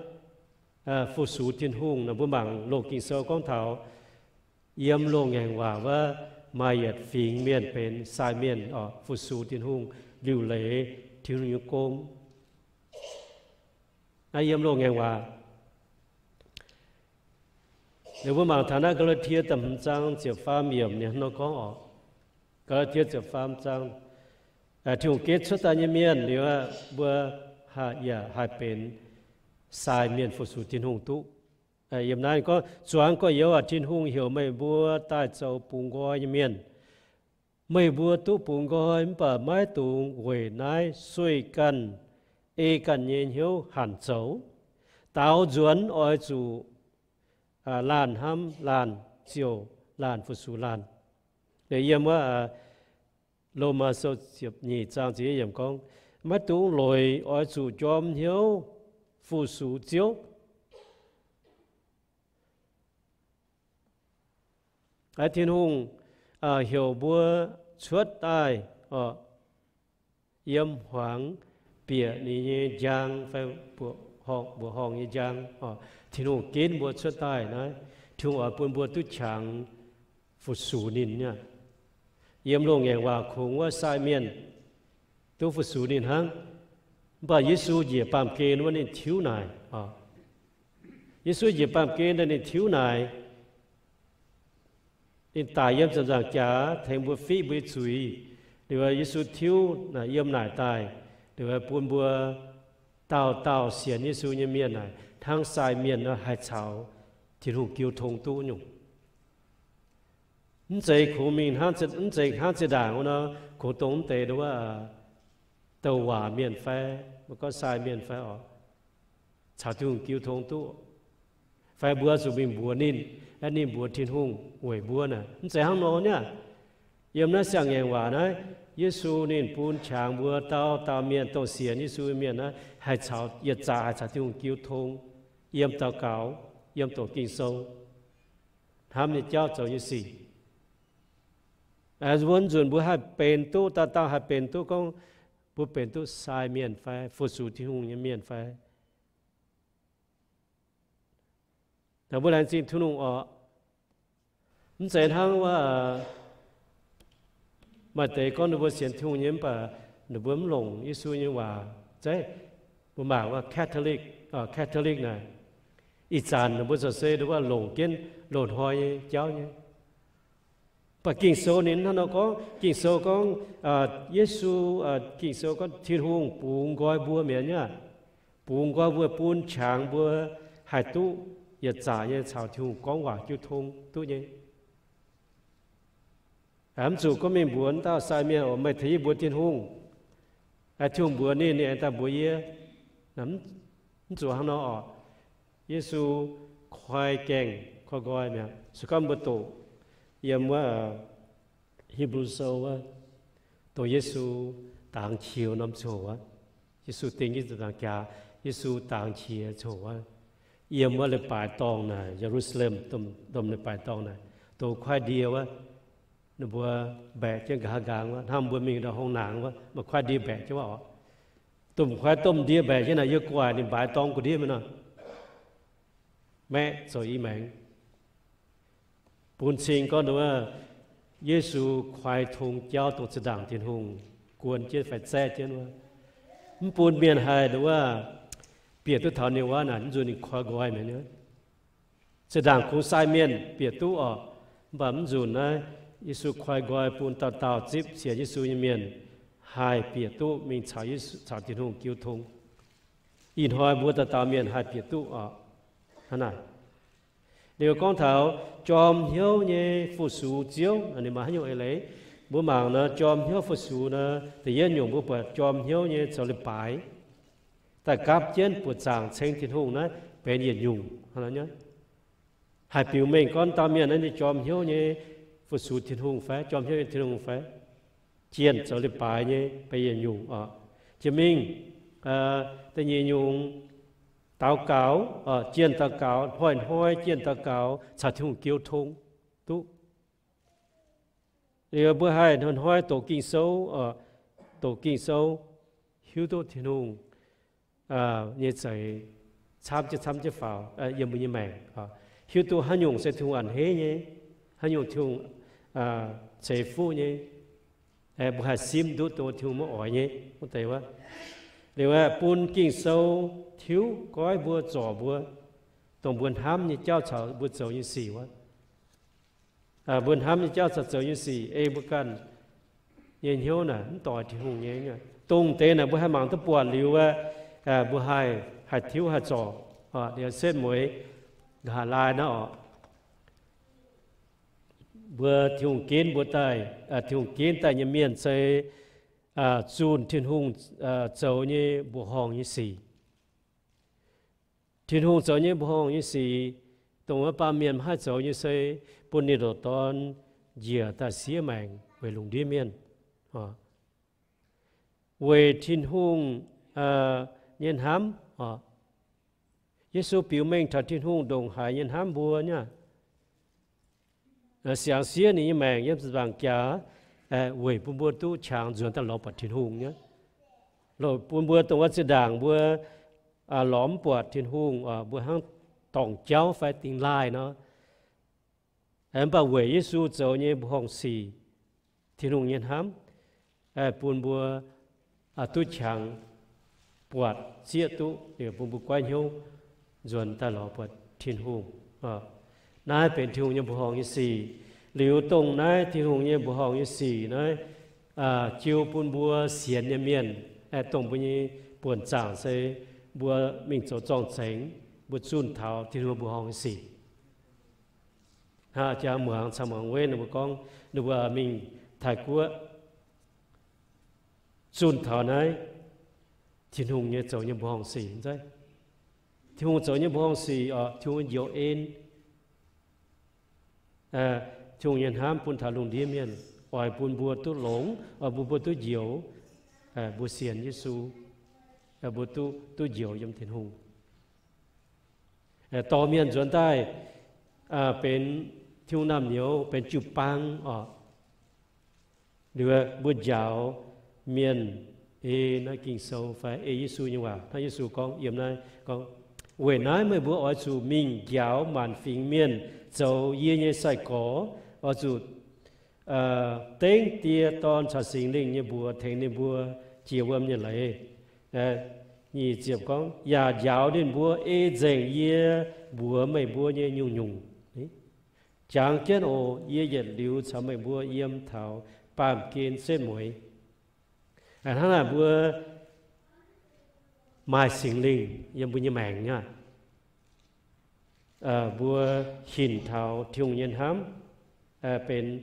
fu-sux Tin-Hungh nor, mbuo mangc loz Ging-Sou gorngv taux yiem loz-ngaengc waac wuov maaih yietc fingx mienh benx sai mienh oc, fu-sux Tin-Hungh, liuc leiz Tin-Hungh nyei gong. Naaiv yiem loz-ngaengc waac. Liuz mbuo mangc taux naaiv Gaa^laa^tie da'hmz zaang ziepc faam yiemc ninh hnangv nor gorngv oc. Gaa^laa^tie ziepc faam zaang, Tin-Hungh ginv cuotv daaih nyei mienh liuz, mbuo yaac haih benx sai mienh fu-sux Tin-Hungh duqv. Yiem naaiv gorngv, Zuangx gorx-youz aac, Tin-Hungh heuc meih mbuo daaih zoux bungx nqoi nyei mienh. Meih mbuo duqv bungx nqoi, mv baac maiv dungx weic naaiv sueih ganh, ei ganh nyei hnyouv hanc zoux. Daaux nzuonx oix zuqc laanh hnamv laanh ziouc laanh fu-sux laanh. Yiem wuov Lomaa Sou ziepc nyeic zaang ziepc yietv yiemc gorngv, maiv dungx lueic, oix zuqc jorm hnyouv fu-sux Ziouv. Aa, Tin-Hungh heuc mbuo cuotv daaih oc, yiem hmuangx bieqc ninh nyei njang fai mbuoqc horngh nyei njang oc. Tin-Hungh ginv mbuo cuotv daaih naaiv, Tin-Hungh oix bun mbuo duqv qangx fu-sux ninh nyei. Yiem loz-ngaengc waac kungx wuov sai mienh duqv fu-sux ninh hnangv. Mv baac Yesu njiec baamh gen wuov ninh tiuv naaic oc. Yesu njiec baamh gen daaih ninh tiuv naaic. Ninh daic yiem ziepc nzaangc jaax tengx mbuo fiqv mbuo nyei zuiz. Liuz Yesu tiuv naaic, yiem naaic daaih, liuz bun mbuo dauh dauh sienx Yesu nyei mienh naaic hnangv sai mienh nor haih caux Tin-Hungh jiu tong duqv nyungc. Mv zeiz kungx mingh, mv zeiz hnangv zinh ndaangc wuov nor, kungx dongh mv deix wuov douc waac mienh fai maiv gorngv sai mienh fai oc, caux Tin-Hungh jiu tong duqv. Fai mbuo zuqc mingh mbuox ninh, ninh mbuox Tin-Hungh weic mbuo naaic. Mv zeiz hnangv nor niaa. Yiem naaiv siang-ngaengc waac naaiv, Yesu ninh bun qangx mbuo dauh dauh mienh, dongh sienx Yesu mienh naaiv, haih caux, yietc zaqc haih caux Tin-Hungh jiu tong, yiem daux gaux, yiem doqc Ging-Sou, hnamv nyei jauv, zoux nyei sic. Wuov nzunc mbuo haih benx duqv, dauh dauh haih benx duqv gorngv mbuo benx duqv sai mienh fai, fu-sux Tin-Hungh nyei mienh fai. Mbuo laengz zingh Tin-Hungh oc. Mv zeiz hnangv wuov maaih deix gorngv ninh mbuo sienx Tin-Hungh nyei mv baac ninh mbuo mv longc Yesu nyei waac. Zeiv, mbuo mangc wuov Catholic, Catholic naaic, ih zanc ninh mbuo ziouc se wuov longc jienv loz-hnoi nyei jauv nyei. Mv baac Ging-Sou ninh hnangv nor gorngv, Ging-Sou gorngv, Yesu, Ging-Sou gorngv Tin-Hungh bungx nqoi mbuo mi'aqv, bungx nqoi mbuo, bun qangx mbuo haih duqv yietc zaqc nyei caux Tin-Hungh gorngv waac jiu tong duqv nyei. Mv zuqc gorngv mingh mbuox dauh sai mienh, meih tengx yie mbuox Tin-Hungh. Tin-Hungh mbuox ninh, ninh aengx daaih mbuox yie. Mv zuqc hnangv nor oc. Yesu koi gaengh koi nqoi mi'aqv. Se gorngv mbuo doqc yiem wuov Hipv^lu Sou wuov, dongh Yesu dangx qiex norm ziangh hoc aqv. Yesu dingh jienv ziepc nzaangc jaax, Yesu dangx qiex ziangh hoc aqv. Yiem wuov leiz-baaix dorngh naaic, Ye^lu^saa^lem, domh leiz-baaix dorngh naaic, dongh kuaaiv ndie wuov, ninh mbuo mbaeqc jienv nqa'haav nqaang wuov, hnangv mbuo mingh ndau hong naangx wuov, maaih kuaaiv ndie mbaeqc jienv wuov oc. Domh kuaaiv domh ndie mbaeqc jienv naaic, yie guaaic ninh mbaaix dorngx gu'ndiev mingh nor, maeqv zoux i maengx. Bun cing gorngv wuov, Yesu koi tong jauv dongh zinh ndaangc Tin-Hungh guon jienv fai zaeqv jienv wuov, mv bun mienh haih wuov bieqc duqv taux ninh wuov naaic, mv nzunc ninh koi nqoi mi'aqv. Zinh ndaangc kungx sai mienh bieqc duqv oc, mv baac mv nzunc naaiv Yesu koi nqoi bun dauh dauh zipv sienx Yesu nyei mienh haih bieqc duqv mingh caux Yesu, caux Tin-Hungh jiu tong. Ih hnoi mbuo dauh dauh mienh haih bieqc duqv oc. Hnangv naaic, liuz gorngv taux jorm hnyouv nyei fu-sux Ziouv, ninh maaih haaix nyungc eix leiz? Mbuo mangc nor, jorm hnyouv fu-sux nor, da'yietv nyungc mbuo buatc jorm hnyouv nyei zoux leiz-baaix daaih gapv jienv buoqc zaangc ceng Tin-Hungh naaiv benx yietc nyungc. Haih biux mengh gorngv dauh mienh naaiv ninh jorm hnyouv nyei fu-sux Tin-Hungh fai, jorm hnyouv nyei Tin-Hungh fai? Jienh zoux leiz-baaix nyei benx yietc nyungc oc. Jiex mingh da'nyeic nyungc, daux gaux, jienh daux gaux, hnoi-hnoi jienh daux gaux caux Tin-Hungh jiu tong duqv. Liuz mbuo haih hnoi-hnoi doqc Ging-Sou, doqc Ging-Sou, hiuv duqv Tin-Hungh nyei za'eix camv jienv camv jienv faaux yiem mbuo nyei maengc. Hiuv duqv haaix nyungc se Tin-Hungh a'hneiv nyei, haaix nyungc Tin-Hungh ceix fuqv nyei, mbuo haih simv duqv dongh Tin-Hungh maiv oix nyei wuov deix wuov. Liuz aeqv, bun Ging-Sou tiuv goiv mbuo, zorc mbuo, dongh mbuo hnamv nyei jauv caux mbuo zoux nyei sic wuov. Mbuo hnamv nyei jauv caux zoux nyei sic ei mbuo ganh nyei hnyouv naaic mv doix Tin-Hungh nyei. Dongh deix naaic mbuo haih mangc duqv buatc liuz aeqv, mbuo haih, haih tiuv haih zorc. Liuz setv mueiz nqa'haav laai naaiv oc, mbuo Tin-Hungh ginv mbuo daaih, Tin-Hungh ginv daaih nyei mienh se zunh Tin-Hungh zoux nyei mbuoqc horngh nyei sic. Tin-Hungh zoux nyei mbuoqc horngh nyei sic, dongh wuov baamh mienh maiv haih zoux nyei se bun ninh ndoqc dorn njiec daaih siev maengc weic lungh ndiev mienh. Weic Tin-Hungh nyei hnamv. Yesu biux mengh taux Tin-Hungh ndongc haaix nyei hnamv mbuo nyei, siangx siev ninh nyei maengc yiem ziepc nzaangc jaax weic bun mbuo duqv qangx nzuonx daaih lorz buatc Tin-Hungh nyei. Bun mbuo dongh wuov zinh ndaangc mbuo lorz mv buatc Tin-Hungh, mbuo hnangv dorngc jauv fai dingh laaih nor. Mv baac weic Yesu zoux nyei mbuoqc horngh sic, Tin-Hungh nyei hnamv, bun mbuo duqv qangx buatc zieqv duqv, bun mbuo goiv hnyouv nzuonx daaih lorz buatc Tin-Hungh. Naaiv benx Tin-Hungh nyei mbuoqc horngh nyei sic. Liuz dongh naaiv Tin-Hungh nyei mbuoqc horngh nyei sic naaiv jiu bun mbuo sienx nyei mienh, dongh mbuo nyei buonc zaangc se mbuo mingh zoux zorng-zengx, mbuo zunh taux Tin-Hungh mbuoqc horngh nyei sic. Hnangv jaa muangx caux muangx weiv ninh mbuo gorngv, ninh mbuo mingh Taiv Guoqv zunh taux naaiv Tin-Hungh nyei zoux nyei mbuoqc horngh sic. Tin-Hungh zoux nyei mbuoqc horngh sic oc, Tin-Hungh njoux en. Tin-Hungh nyei hnamv bun taux lungh ndiev mienh, oix bun mbuo duqv longx, oix bun mbuo duqv njoux, mbuo sienx Yesu, mbuo duqv, duqv njoux yiem Tin-Hungh. Dorh mienh nzuonx daaih benx Tin-Hungh naamh nyouz, benx jiu-baang oc. Liuz mbuo njaaux mienh ei naaiv Ging-Sou fai ei Yesu nyei waac. Naaiv Yesu gorngv yiem naaiv gorngv, weic naaiv meih mbuo oix zuqc mingh njaaux maanc fingx mienh zoux yie nyei sai-gorx. Oix zuqc dengv Die, Dorn caux Singx Lingh nyei mbuox tengx ninh mbuo jiex wuom nyei leiz. Nyic ziepc gorngv, yaac njaaux ninh mbuo ei nzengc yie mbuox meih mbuo nyei nyungc-nyungc. Jangx jienv oc. Yie yietc liuz caux meih mbuo yiem taux baamh gen setv mueiz. Hnangv naaic mbuo maaih Singx Lingh yiem mbuo nyei maengc nyei, mbuo hinc taux Tin-Hungh nyei hnamv, benx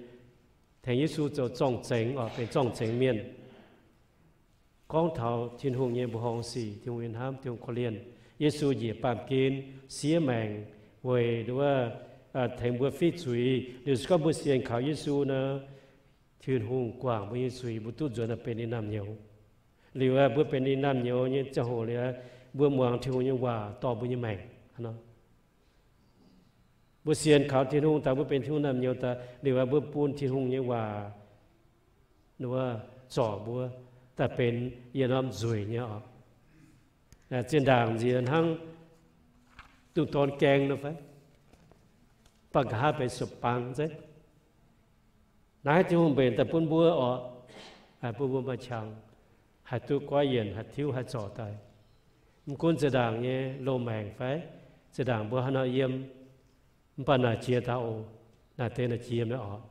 tengx Yesu zoux zorng-zengx, benx zorng-zengx mienh. Gorngv taux Tin-Hungh nyei mbuoqc horngh sic, Tin-Hungh nyei hnamv, Tin-Hungh korv-lienh. Yesu njiec baamh gen siev maengc weic wuov tengx mbuo fiqv zuiz. Liuz se gorngv mbuo sienx kaux Yesu nor, Tin-Hungh guangc mbuo nyei zuiz, mbuo duqv nzuonx daaih benx ninh naamh nyouz. Liuz mbuo benx ninh naamh nyouz nyei ziangh hoc liuz, mbuo muangx Tin-Hungh nyei waac dorh mbuo nyei maengc. Mbuo sienx kaux Tin-Hungh daaih, mbuo benx Tin-Hungh naamh nyouz daaih, liuz mbuo bun Tin-Hungh nyei waac zorc mbuo daaih benx yietc norm nzueic nyei oc. Zinh ndaangc nziex hnangv duqv dorn gaeng nor fai, mv baac nqa'haav benx suoqc bang zeiv. Naaiv Tin-Hungh mbenc daaih bun mbuo oc, bun mbuo maaih qangx haih duqv goiv yienc, haih tiuv, haih zorc daaih. Mv gunv zinh ndaangc nyei loz-maengc fai zinh ndaangc mbuo haaix nor yiem, mv baac naaic jiex daaih oc, naaic deix naaic jiex mi'aqv oc.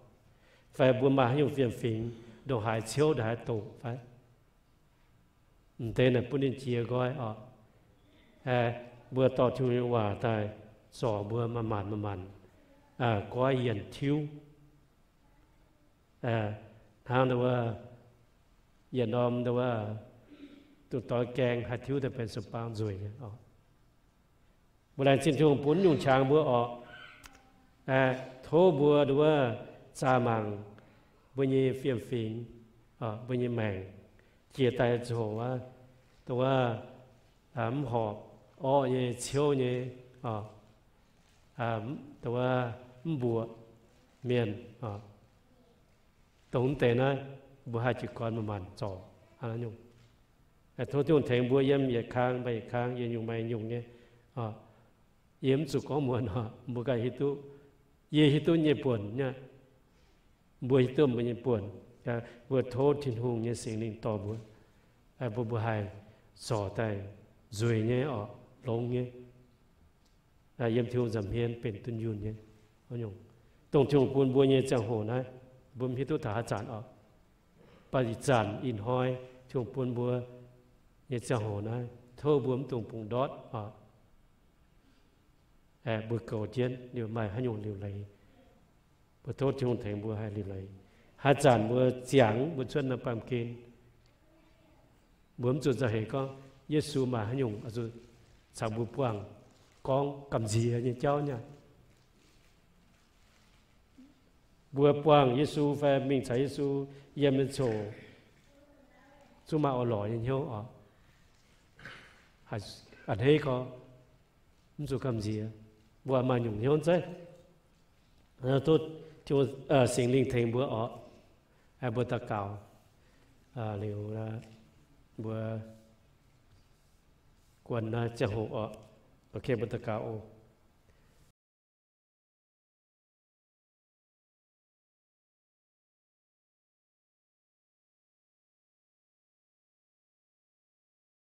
Fai mbuo maaih haaix nyungc fiem-fingx ndongc haaix ciouv ndongc haaix doqc fai, m'deix naaic bun ninh jiex nqoi oc. Mbuo dorh Tin-Hungh nyei waac daaih zorc mbuo manc-manc manc-manc goiv yienc tiuv. Hnangv nduov, yietc norm nduov, dongh doix gaeng haih tiuv daaih benx sou-baang nzueic nyei oc. Mbuo laengz zingh Tin-Hungh bun nyungc qangx mbuo oc. Tov mbuo nduov zaah mangc mbuo nyei fiem-fingx, mbuo nyei maengc, jiex daaih ziangh hoc wuov, nduov, mv horpc, orqv nyei, ciouv nyei, nduov, mv mbuoqc mienh, dongh mv deix naaiv mbuo haih jiez gorn manc-manc zorc hnangv naaiv nyungc. Tov Tin-Hungh tengx mbuo yiem yietc kang maaih yietc kang, yie nyungc maaih nyungc nyei. Yie mv zuqc gorngv muonz oc, mbuo ganh hiuv duqv. Yie hiuv duqv nyei buonc nyei. Mbuo hiuv duqv mbuo nyei buonc. Mbuo tov Tin-Hungh nyei Singx Lingh dorh mbuo, mbuo, mbuo haih zorc daaih nzueic nyei oc, longx nyei, yiem Tin-Hungh nza'hmien benx dunh yunh nyei. Dongh Tin-Hungh bun mbuo nyei ziangh hoc naaiv, mbuo mv hiuv duqv taux haaix zanc oc. Mv baac ih zanc ih hnoi Tin-Hungh bun mbuo nyei ziangh hoc naaiv, tov mbuo mv dungx bungx ndortv oc. Mbuo goux jienv liuz maaih haaix nyungc liuc leiz, mbuo tov Tin-Hungh tengx mbuo haih liuc leiz. Haaix zanc mbuo ziangx mbuo cuotv norm baamh gen, mbuo mv zuqc nzauh heix gorngv Yesu maaih haaix nyungc caux mbuo buangh gorngv gamh nziex nyei jauv nyei. Mbuo buangh Yesu fai mingh caux Yesu yiem nyei ziangh hoc, zungv maaih orn-lorqc nyei hnyouv oc. A'hneiv gorx, mv zuqc gamh nziex. Mbuo maaih nyungc hnyouv zeiv. Tov Singx Lingh tengx mbuo oc. Mbuo daux gaux liuz, mbuo guon naaiv ziangh hoc oc. Mbuo daux gaux oc.